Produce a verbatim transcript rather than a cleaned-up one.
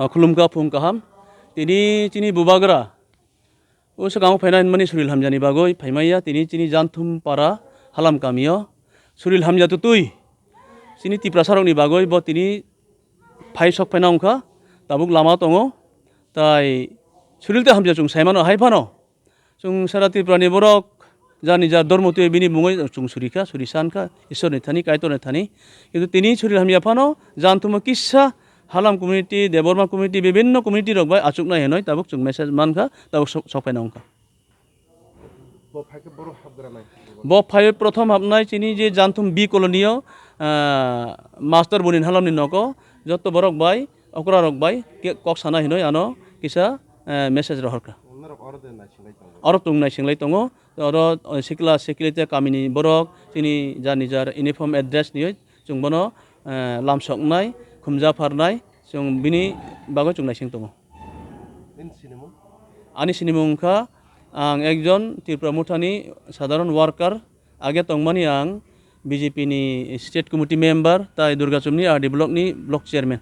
Ah, khulumkha phung kaham. Tini chini bubagra o swkango phaina hinmani suril hamjani bagwi phaimaya tini chini Janthum para halam kamio. Suril hamya tutui chini Tiprasarokni bagwi bo tini phai sok phaina wngkha. Tabuk lama tongo. Tai suril tei hamya chwng saimano hai phano. Chwng sara Tripura ni borok jani jar dormo twi bini mungwi chwng suri kha, suri san kha, Isor ni thani, Kaitor ni thani. Kintu tini suri hamya phano, Janthum o kisa Halam community, Debbarma community, bibinno community rok bai achuknai hinwi tabuk chwng message man kha, tabuk sok, sok phaina wng kha. Bo phai khe boro hapgra nai. Bo phai prothom hapnai chini je Janthum B colony o, ah, Master Bunin Halam ni nogo, jotto borok bai, okra rok bai, ke-, kok sana hinwi ano kisa, eh, message rohor kha. Norok oro de naising lai tongo. Oro chwng naising lai tongo. Oro, eh, sikla sikli tei kamini borok chini jar nijar uniform address ni chwng bono, eh, lamsoknai, khumja pharnai, chwng bini bagwi chwng naising tongo. Nini sinimung? Ani sinimung wngkha, ang ekjon Tripura Mothani sadharon worker, age tongmani ang B J P ni state committee member, tai Durgachumni R D block ni block chairman.